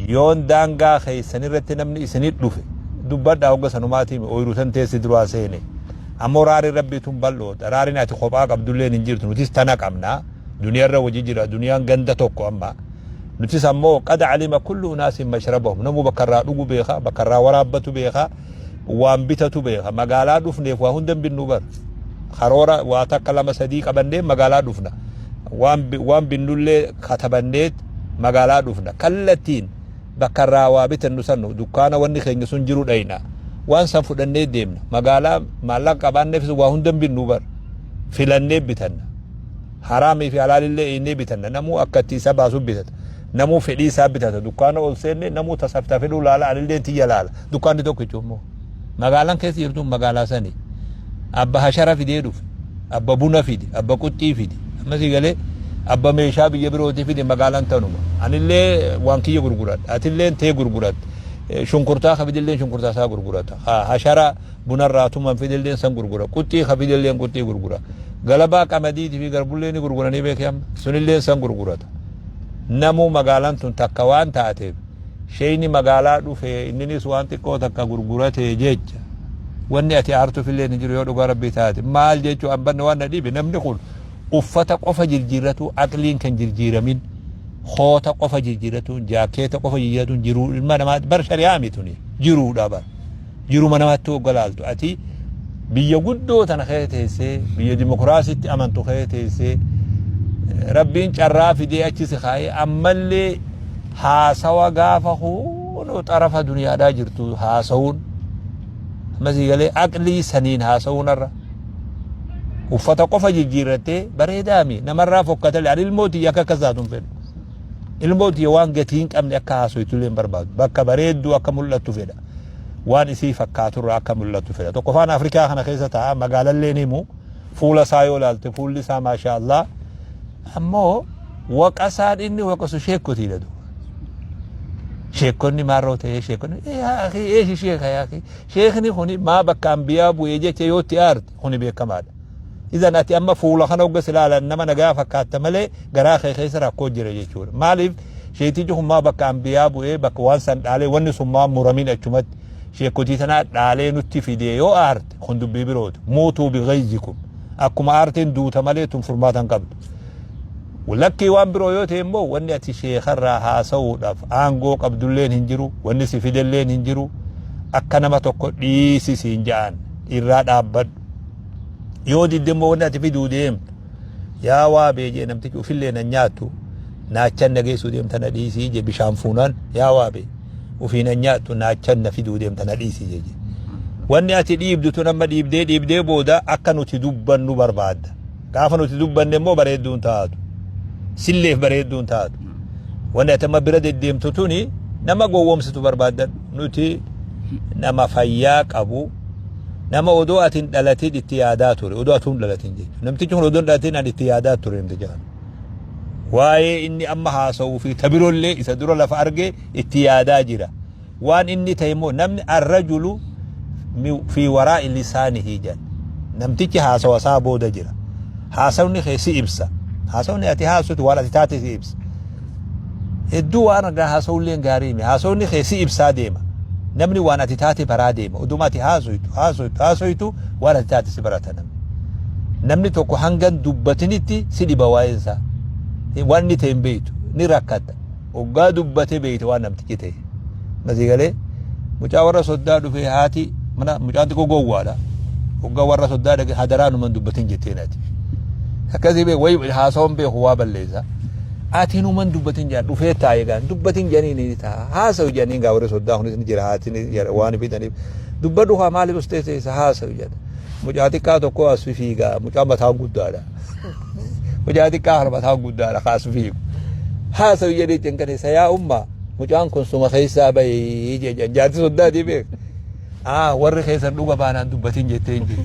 Yoon daangaa keessan irratti namni isinit dhufe dubbadhaa hogga sanumaatiimi ooyruu tan teessi duraa seene. Ammoo raariin Rabbii tun bal'oodha. Raariin ati kophaa qabdulleen hin jirtu. Nutis tana qabna. Duniyarra wajji jira. Duniyaan ganda tokko amma. Nutis ammoo qad alima kullu unaasin mashrabahum. Namuu bakka irraa dhugu beeka, bakka irraa waraabbatu beeka, waan bitatu beeka. Magaalaa dhufneef waa hunda hin binnu bar. Karoora waa takka lama sadii qabannee magaalaa dhufna. Waan binnullee katabanneet magaalaa dhufna. Kallattiin bakka irraa waa bitannu san dukkaana wanni keenya sun jiru dhayna. Waan san fudhannee deemna. Magaalaa maallaqa qabaanneefis waa hunda hin binnu bar. Filannee bitanna. Haraamii fi halaalillee eeynee bitanna. Namuu akka itti isa baasu bitata. Namuu fedhii isaa bitata. Dukkaana ol seenne namuu tasafta fedhuu laala anillee tiyya laala. Dukkaanni tokkicha immoo. Magaalaan keessa jirtu magaalaa sani. Abba hashara fidee dhufe. Abba buna fide. Abba quxxii fide. Amma si galee abba meeshaa biyya birootii fide magaalaan tanuma. Anillee waan kiyya gurguradha. Atillee tee gurguratta. Shunkurtaa ka fidillee shunkurtaa isaa gurgurata. Hashara bunarraa tuman fidelleen san gurgura. Quxxii ka fidelleen quxxii gurgura. Galabaa qamadiitii fi garbullee ni gurguranii beekee amma. Sunilleen san gurgurata. Namuu magaalaan tun takka waan taateef sheeyni magaalaa dhufe inninis waan xiqqoo takka gurgurate jecha wanni ati aartufillee hin jiru yoo dhugaa Rabbii taate. Maal jechuu an banne waan na dhibe namni kun uffata qofa jirjiirratu aqliin kan jirjiiramin koota qofa jirjiirratuun jaakeeta qofa jirjiirratuun jiruu ilma namaa bar shari'aa mituni jiruudha bar. Jiruma namatti hogga laaltu ati biyya guddoo tana keessa teessee biyya dimokiraasiitti amantu keessa teessee Rabbiin carraa fidee achi si kaa'ee ammallee haasawa gaafa kunoo xarafa duniyaadhaa jirtu haasawuun amma sii galee aqlii saniin haasawuun har'a uffata qofa jijjiirrattee bareedaami namarraa fokkatale ani ilmoo tiyya akka akkas taatu hin fedhu. Ilmoo tiyya waan gatii hin qabne akka haasoytullee hin barbaadu. Bakka bareedduu akka mul'attu fedha. Waan isii fakkaaturraa akka mul'attu fedha. Tokkoffaan Afrikaa kana keessa taa'a magaalallee ni himu. Fuula isaa yoo ilaalte fuulli isaa maashaa Allah. Ammoo waqasaan inni waqasu sheekkotiidha duuba. Sheekkonni maarroo ta'ee sheekkonni eeshi sheeka yaa sheekni kuni maa bakka ambiyaa bu'ee jecha yoo itti aarte kuni beekamaadha. Idan ati amma fuula kana hogga si ilaalan nama nagaa fakkaatta malee garaa kee keessa rakkoo jira jechuudha. Maaliif sheektichi kun maa bakka ambiyaa bu'ee bakka waan san dhaalee wanni sun maa muramin achumatti sheekotii tanaa dhaalee nutti fidee yoo aarte kun dubbii birooti. Muutuu bighayzikum. Akkuma aarteen duuta malee tun furmaata hin qabdu. Lakkii waan biroo yoo ta'e immoo wanni ati sheekarraa haasa'uudhaaf aangoo qabdulleen hin jiru, wanni si fidelleen hin jiru. Akka nama tokko dhiisi siin ja'an irraa dhaabbadhu. Yoo didde immoo wanni ati fiduu deemtu yaa waa beejee namtichi ufillee nan nyaattu naachan na geessuu deemta na dhiisii je bishaan fuunaan yaa waa bee ufii nan nyaattu naachan na fiduu deemta na dhiisii je. Wanni ati dhiibdu tun amma dhiibdee dhiibdee booda akka nuti dubbannu barbaadda. Gaafa nuti dubbanne immoo bareedduu hin taatu. Silleef bareedduu hin taatu. Wanni ati amma bira deddeemtu tuni nama gowwoomsitu barbaaddadhu. Nuti nama fayyaa qabu nama odoo ati hin dhalatin itti yaadaa ture. Odoo atuu hin dhalatin jechuudha. Namtichi kun odoo hin dhalatin ani itti yaadaa ture namticha kana. Waa'ee inni amma haasa'uu fi tabirollee isa dura lafa argee itti yaadaa jira. Waan inni ta'e immoo namni arrajulu fi waraa'i lisaanihi jedhan. Namtichi haasawa isaa booda jira. Haasawni kee si ibsa. Haasawni ati haasoftu waan ati taate si ibsa. Hedduu waan argaa haasawullee gaarii miti. Haasawni kee si ibsaa deema. Namni waan ati taate baraa deema. Oduma ati haasoytu haasoytu haasoytu waan ati taate si barata namni. Namni tokko hangan dubbatinitti si dhiba waa'een isaa. Waan inni ta'e hin beektu. Ni rakkatta. Hoggaa dubbate beekte waan namtichi ta'e. Masii galee mucaa warra soddaa dhufee haati mana mucaan xiqqoo gowwaadha. Hoggaa warra soddaa dhaqee hadaraa numan dubbatin jetteen ati. Akkasii beeku wayi haasawan beeku waa balleessa. Ati numan dubbatin jedhan dhufee taa'ee gaan dubbatin jedhanii ni ta'a. Haasawu jedhanii gaa warri soddaa kunis ni jira haati ni jira waan fidaniif. Dubbadhu haa maaliif us teessee haasawu jedha. Mucaa xiqqaa tokko as fiigaa mucaa mataa guddaadha. Mucaa xiqqaa kana mataa guddaadha kaasu fiigu. Haasawu jedhee cinqanisa yaa ummaa mucaan kun suma keessaa bahee jedhan jaarti soddaatii beek. Aa warri keessan dhuga baanaan dubbatin jettee hin jiru.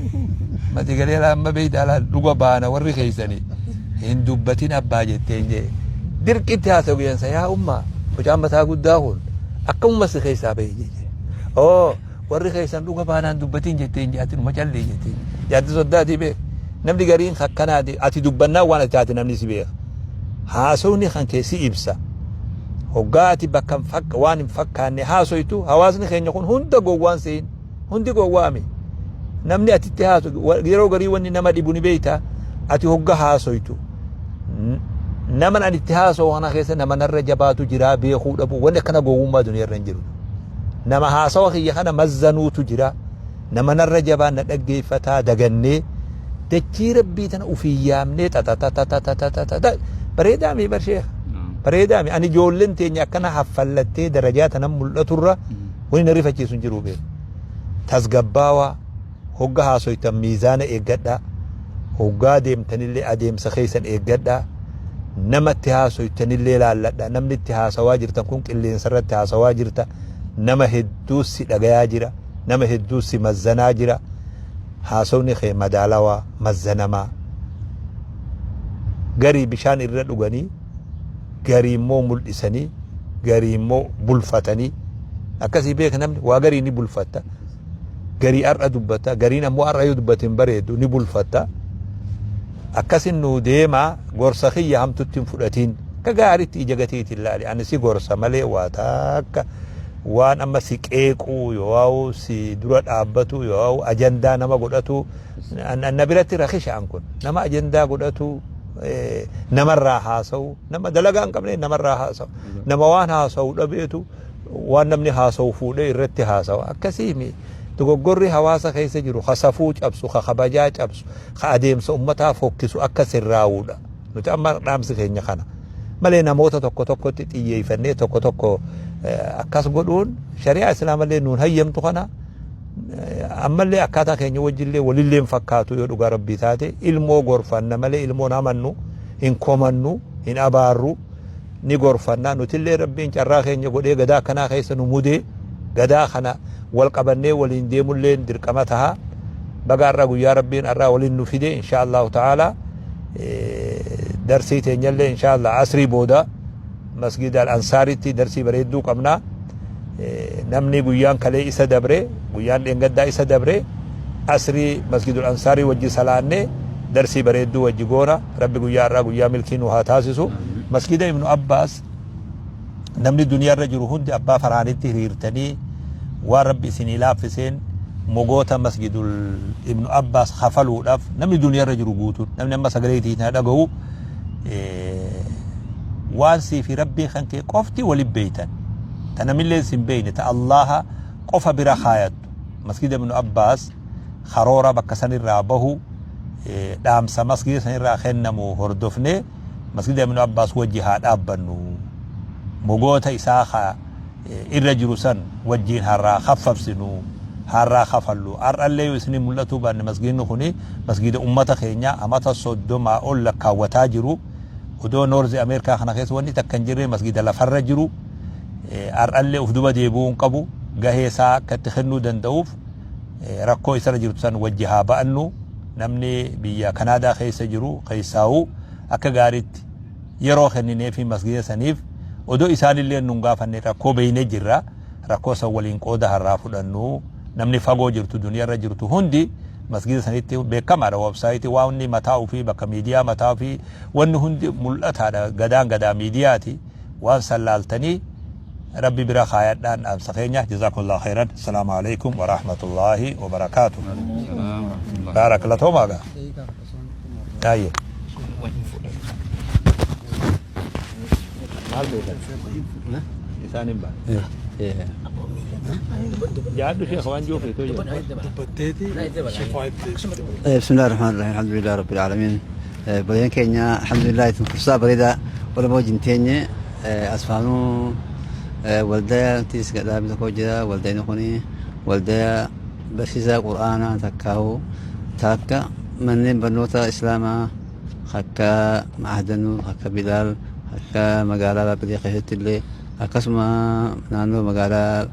Mati galee amma beektaa laal dhuga baana warri keessanii hin dubbatin abbaa jettee hin jee. Dirqitti haasawu jedhansa yaa ummaa mucaan mataa guddaa kun akkamuma si keessaa bahee jedhe. Oo Warri keessan dhuga baanaan dubbatiin jetteen jaati numa calli jetteen. Jaarti soddaatii beek. Namni gariin akkanaati ati dubbannaan waan ati taate namni si beeka. Haasawni kan kee si ibsa. Hoggaa ati bakka waan hin fakkaanne haasoytu, hawaasni keenya kun hunda gowwaan sehin, hundi gowwaami. Namni atitti haaso yeroo garii wanni nama dhibu ni beeyta. Ati hogga haasoytu naman ani itti haasawu kana keessa nama narra jabaatu jiraa beekuu dhabu. Wanni akkana gowwummaa duniyaa irra hin jiru. Nama haasawa kiyya kana mazzanuutu jira, nama narra jabaa na dhaggeeffataa dagannee dachii rabbii tana ufii yaamnee xaxaxaxaxaxaxa. Bareedaa mi bar sheekh, bareedaa mi? Ani ijoolleen teenya akkana haffallattee darajaa tana mul'aturra wani na rifachiisu hin jiru. Beeku tasgabbaawaa, hogga haasoytan miizaana eeggadhaa, hoggaa deemtanillee adeemsa keessan eeggadhaa, namatti haasoytanillee laalladha. Namni itti haasawaa jirtan kun qilleensa irratti haasawaa jirta, nama hedduu si dhagayaa jira, nama hedduu si mazzanaa jira. Haasawni kee madaalawaa mazzanamaa. Garii bishaan irra dhuganii, garii immoo mul'isanii, garii immoo bulfatanii akkasii beeka. Namni waa garii ni bulfatta, garii har'a dubbata, gariin ammoo har'a yoo dubbate hin bareedu, ni bulfatta. Akkasin nuu deemaa. Gorsa kiyya hamtutti hin fudhatiin, akka gaariitti ija gatiitiin ilaali. Ani si gorsa malee waa takka waan amma si qeequu yoo si dura dhaabbatu yoo ajandaa nama godhatu na biratti rakisha. An kun nama ajandaa godhatu, namarraa haasa'u, nama dalagaa hin qabne namarraa haasa'u, nama waan haasa'u dhabeetu waan namni haasa'u fuudhee irratti haasa'u akkasiimi. Dogoggorri hawaasa keessa jiru ka safuu cabsu, ka kabajaa cabsu, ka adeemsa ummataa fokkisu akka sirraa'uudha. Nuti amma dhaamsi keenya kana malee namoota tokko tokkotti xiyyeeffannee tokko tokko akkas godhuun shari'aa islaamallee nuun hayyamtu. Kana ammallee akkaataa keenya wajjillee walillee hin fakkaatu. Yoo dhugaa rabbii taate, ilmoo gorfanna malee ilmoon hamannu, hin komannu, hin abaarru, ni gorfanna. Nutillee rabbiin carraa keenya godhee gadaa akkanaa keessa nu mudee, gadaa kana wal qabannee waliin deemullee dirqama taha. Baga har'a guyyaa rabbiin har'aa waliin nu fide. Insha Allahu ta'ala, darsii teenyallee insha Allah asrii booda masgida al ansaaritti darsii bareedduu qabna. Namni guyyaan kalee isa dabre, guyyaan dheengaddaa isa dabre, asrii masgidul ansaarii wajji salaanne darsii bareedduu wajji goona. Rabbi guyyaa har'aa guyyaa milkii nu haa taasisu. Masgida Ibnu Abbaas namni duniyaarra jiru hundi abbaa faraanitti hiriirtanii waan rabbi isinii laaffiseen mogoota masgidul Ibnu Abbaas kafaluudhaaf, namni duniyaarra jiru guutuun, namni amma sagalee tiitina dhaga'u, waan sii fi rabbiin kan kee qofti walin beeytan, ta namillee sin beeyne, ta Allaha qofa bira kaayattu, masgida Ibnu Abbaas karoora bakka sanirraa bahu, dhaamsa masgida sanirraa kennamu hordofnee masgida Ibnu Abbaas wajji haa dhaabbannu, mogoota isaa ka irra jiru san wajjiin harraa kaffabsinu, harraa kafallu. Har'allee yoo isinii mul'atuu baanne, masgidni kuni masgida ummata keenya amata 30 ol lakkaawwataa jiru. Odoo North Ameerikaa kana keessa wanni takka hin jirre, masgida lafarra jiru har'allee uf duba deebi'uu hin qabu. Gahee isaa akka itti kennuu danda'uuf rakkoo isarra jirtu san wajji haa ba'annu. Namni biyya Kanaadaa keessa jiru keessaa'u akka gaariitti yeroo kenninee fi masgida saniif odoo isaanillee nun gaafanne rakkoo beeynee jirra. Rakkoo san waliin qooda harraa fudhannu. Namni fagoo jirtu, duniyarra jirtu hundi masgida sanitti beekamaadha. Website waan mataa ofii, bakka miidiyaa mataa ofii, wanni hundi mul'ataadha. Gadaan gadaa miidiyaati. Waan san laaltanii rabbi bira kaayadhaan dhaamsa keenya. Jazakumullahu khairan. Assalaamu alaikum wa rahmatullahi wa barakaatu. Baarakallatoomaa gaa. Ayyee. Maal beekan? Isaan hin baan. Jaadhu sheekh, waan jiru feetoo jedhu. بسم الله الرحمن الرحيم، الحمد لله رب العالمين. Baay'een keenya alhamdulillah isin fursaa bareedaa walaba wajjin teenye. Asfaanuu waldaa tis gadhaabni tokko jira. Waldaan kun waldaa barsiisaa qur'aanaa takkaahu takka manneen barnoota islaamaa akka Ma'adanuu, akka Bilaal, akka magaalaa Baabbilee keessatti illee, akkasuma naannoo magaalaa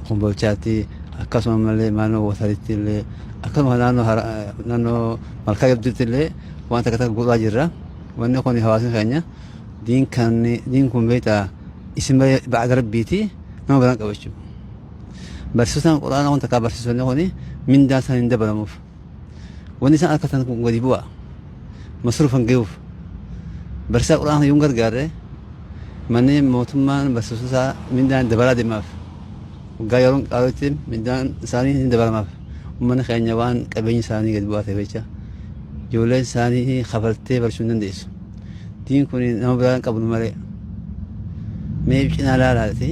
Kombolchaatti, akkasuma malee naannoo Wataritti illee, akkasuma naannoo Malkaa Jabduutti illee waan takka takka godhaa jirra. Wanni kun hawaasni keenya diin kan diin kun beektaa isin malee ba'ada rabbiiti nama biraan qabachuu. Barsiisaan quraana kun takkaa barsiisonni kun mindaan isaan hin dabalamuuf. Wanni isaan harkatan kun gadi bu'a. Masruufan ga'uuf. Barsiisaa quraana yoo hin gargaarre Manneen mootummaan barsiisota isaa mindaan dabalaa deemaaf. Waggaa yeroon qaalootti mindaan isaanii hin dabalamaaf. Uummanni keenya waan qabeenyi isaanii gadi bu'aa ta'eef jecha ijoolleen isaanii kafaltee barachuu hin dandeessu. Diin kun nama biraa hin qabnu malee. Mee cinaa laalaati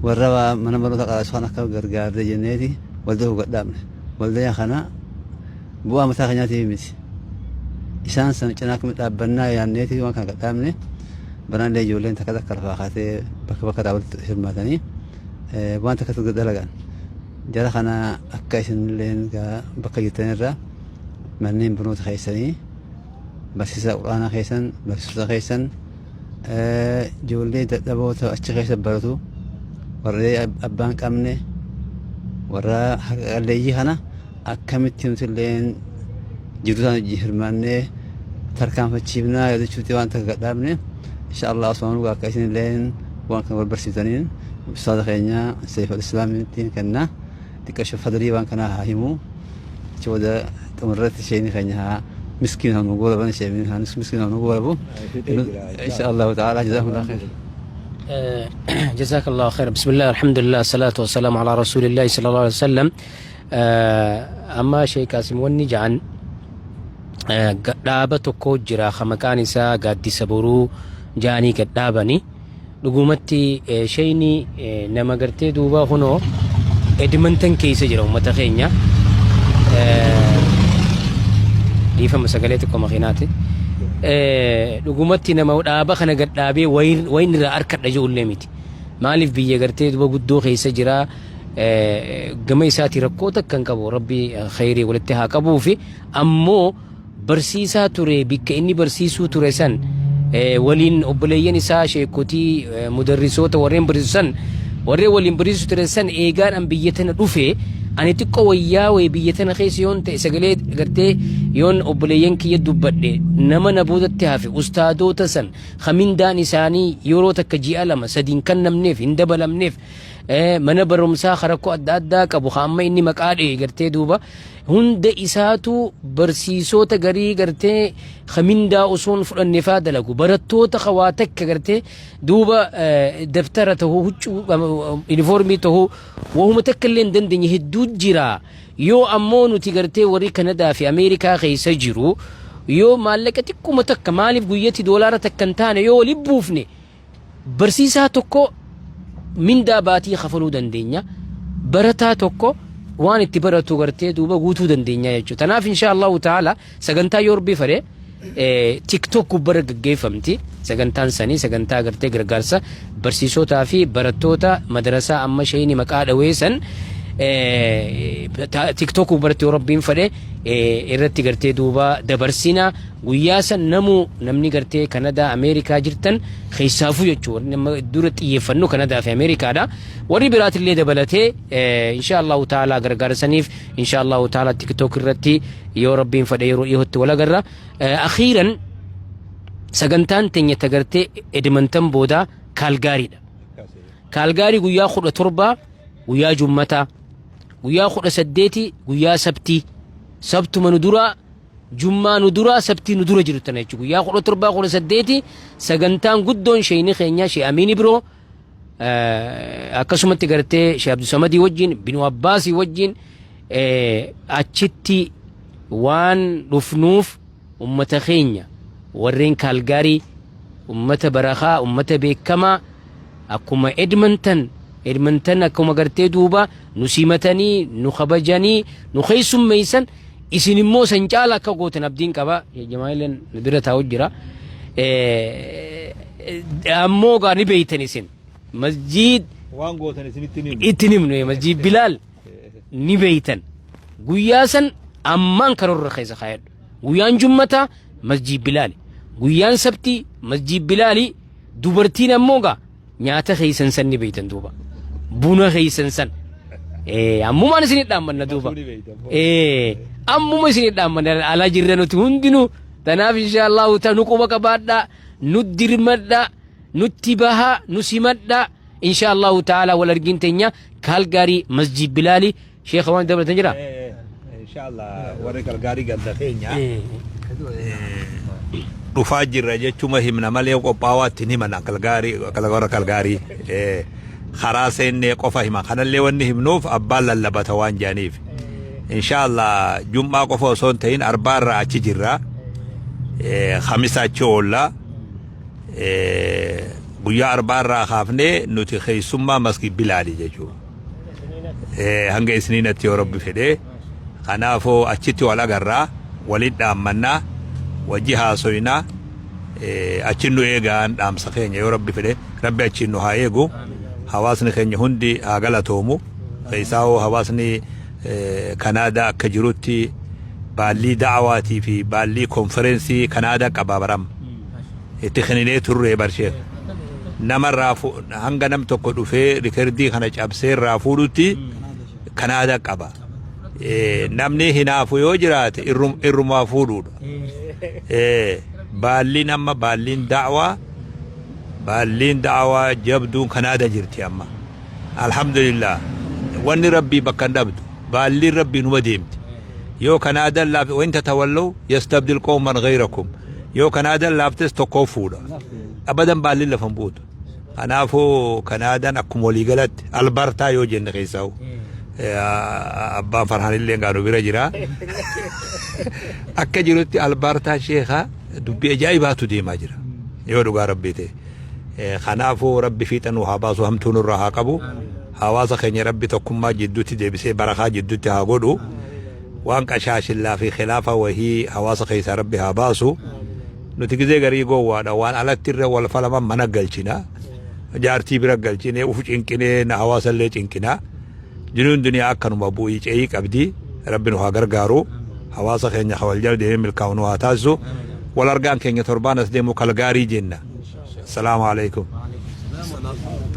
warra waa mana barnoota qaraasu kan akka gargaarree jenneeti waldaa gadhaabne. Waldaa kana bu'aa mataa keenyaatiif miti. Isaan san cinaa akkamitti dhaabbannaa yaadneeti waan kana gadhaabne. Banaallee ijoolleen takka takka lafaa kaatee bakka bakka irraa walitti hirmaatanii waan takka takka dalagan. Jara kana akka isinilleen bakka jirtanirra manneen barnoota keessanii barsiisaa quraanaa keessan barsiisota keessan ijoollee dadhaboota achi keessa baratu warree abbaan qabne warra harka qalleeyyii kana akkamitti nuti illeen jiruu isaan wajjin hirmaannee tarkaanfachiifnaa yaadachuuti waan takka gadhaabne insha Allah osoo nu akka isin illeen waan kana wal barsiiftaniin ustaaza keenya Seif al-Islaamitti kenna xiqqasho fadlii waan kanaa haa himu achi booda xumurratti sheekni keenya haa miskiin haa nu goolaban sheekni haa miskiin haa nu goolabu insha Allah ta'ala. Jazakumullah khair. جزاك الله خير. بسم الله، الحمد لله، الصلاة والسلام على رسول الله صلى الله عليه وسلم. أما شيء قاسم وني جعن dhaaba tokko jira ka maqaan isaa Gaaddisa Boruu jaanii gad dhaabani. Dhugumatti sheeyni nama gartee duuba kunoo Edmonton keessa jira ummata keenya. Dhiifama, sagalee xiqqoo makiinaati. Dhugumatti nama dhaaba kana gad dhaabee wayin irraa harkadha ji'ullee miti. Maaliif biyya gartee duba guddoo keessa jira, gama isaatii rakkoo takka hin qabu, rabbi khayrii walitti haa qabuu fi ammoo barsiisaa ture. Bikka inni barsiisuu ture san waliin obboleeyyan isaa sheekotii mudarrisoota warreen barsiisu san, warreen waliin barsiisuu ture san, eegaadhaan biyya tana dhufe ani xiqqoo wayyaa wayi biyya tana keessa yoon ta'e sagalee gartee yoon obboleeyyan kiyya dubbadhe nama na boodatti hafe ustaadoota san hamindaan isaanii yeroo takka ji'a 2 3 kan namneef hin dabalamneef, mana barumsaa rakkoo adda addaa qabu hamma inni maqaa dhee gartee duuba hunda isaatu barsiisota garii gartee hamindaa osoon fudhanne faa dalagu, barattoota hawaa takka gartee duuba daftara tahuu, huccuu uniformii tahuu, wahuma takka illee hin dandeenye hedduu jira. Yoo ammoo nuti gartee warri Kanadaa fi Ameerikaa keessa jiru yoo maallaqa xiqquma takka, maaliif guyyatti doolaara takka hin taane yoo waliin buufne, barsiisaa tokko mindaa baatii kafaluu dandeenya, barataa tokko waan itti baratu gartee duuba guutuu dandeenya jechuudha. Tanaaf insha Allahu ta'ala sagantaa yoo rabbi fedhe TikTok gubbara gaggeeffamti. Sagantaan sanii sagantaa gartee gargaarsa barsiisotaa fi barattoota madarasaa amma sheeyni maqaa dhaweessan TikTok gubbaratti yoo rabbiin fedhe irratti gartee duuba dabarsina. Guyyaa san namuu namni gartee Kanadaa Ameerikaa jirtan keessaafuu jechuudha. Nama dura xiyyeeffannu Kanadaa fi Ameerikaadha. Warri biraatillee dabalatee insha Allahu ta'ala gargaarsaniif insha Allahu ta'ala TikTok irratti yoo rabbiin fedhe yeroo dhiyootti wal agarra. Akhiiran sagantaan teenya tagartee Edmonton boodaa Kaalgaariidha. Kaalgaarii guyyaa 17 guyyaa jummataa, guyyaa 18 guyyaa sabtii, sabtuma nu duraa jummaa nu duraa sabtii nu dura jiru tana jechuudha. Guyyaa 17 18 sagantaan guddoon sheeyni keenya Shee Amiin Ibroo akkasumatti gartee Shee Abdusamadii wajjin Binu Abbaasii wajjin achitti waan dhufnuuf ummata keenya warreen Kaalgaarii, ummata barakaa, ummata beekamaa, akkuma Edmonton akkuma gartee duuba nu simatanii, nu kabajanii, nu keessummeessan, isin immoo san caala akka gootan abdiin qaba. Jamaa'ileen bira taa'u jira. Ammoo gaa ni beeytan isin masjiid Waan gootan isinitti himnu. Itti himnu, masjiid Bilaal ni beeytan. Guyyaa san ammaan karoorra keessa kaayadhu. Guyyaan jummataa masjiid Bilaali, guyyaan sabtii masjiid Bilaali. Dubartiin ammoo gaa nyaata keessan san ni beeytan, duuba buna keessan san ammumaan isinit dhaammanna duuba. Ammuma isinit dhaammanna, ala jirra nuti hundinuu. Tanaaf insha Allahu ta nu quba qabaadhaa, nu dirmadhaa, nutti bahaa, nu simadhaa. Insha Allahu ta'ala wal argin teenya Kaalgaarii masjid Bilaali. Sheekha, waan dabalatan jira? Inshallah warri Kalgaarii ganda keenya. Dhufaa jirra jechuma himna malee qophaa'aatti hin himan Kalgaarii, warra Kalgaarii. Karaa seennee qofa hima. Kanallee wanni himnuuf abbaan lallabata waan jedhaniif. Inshaallah jum'aa qofa osoo hin ta'in arbaa irraa achi jirra. Kamisa achi oolla. Guyyaa arbaa irraa kaafnee nuti keessummaa maskii Bilaali jechuudha. Hanga isniinatti yoo Rabbi fedhee. Kanaafuu achitti wal agarraa, waliin dhaammannaa, wajji haasoynaa, achi nu eegaan dhaamsa keenya yoo Rabbi fedhe. Rabbi achiin nu haa eegu. Hawaasni keenya hundi haa galatoomu. Keessaawoo hawaasni Kanaadaa akka jirutti baallii da'awaatii fi baallii konferensii Kanaadaa qabaa baram. Itti kenninee turre barsheek. Namarraa hanga nam tokko dhufee rikerdii kana cabsee irraa fuudhutti Kanaadaa qaba. Namni hinaafu yoo jiraate irrumaa fuudhuudha. Baalliin amma baalliin da'awaa jabduun Kanaadaa jirti amma. Alhamdulillah, wanni Rabbii bakka hin dhabdu, baalliin Rabbii numa deemti. Yoo Kanaadaan laafte, وإن تتولوا يستبدل قوما غيركم, yoo Kanaadaan laaftes tokkoo fuudha. Abadan baalliin lafa hin buutu. Kanaafuu Kanaadaan akkuma waliigalatti Albartaa yoo jenne keessaa'u. Abbaan Farhaan illee gaanu bira jira. Akka jirutti Albartaa sheekaa dubbii ajaa'ibaatu deemaa jira. Yoo dhugaa Rabbii ta'e. Kanaafuu Rabbi fiixa nu haa baasu, hamtuu nurraa haa qabu. Hawaasa keenya Rabbi tokkummaa jidduutti deebisee barakaa jidduutti haa godhu. Waan qashaashillaa fi khilaafa wahii hawaasa keessaa Rabbi haa baasu. Nuti gizee garii gowwaadha, waan alatti irra wal falaman mana galchina. Jaartii bira galchinee uf cinqinee na hawaasa illee cinqina. Jiruun duniyaa akkanuma bu'ii ce'ii qabdi. Rabbi nu haa gargaaru. Hawaasa keenya wal jala deemee milkaa'u nu haa taasisu. Wal argaan keenya torbaan as deemu Kalgaarii jenna. Assalaamu alaikum.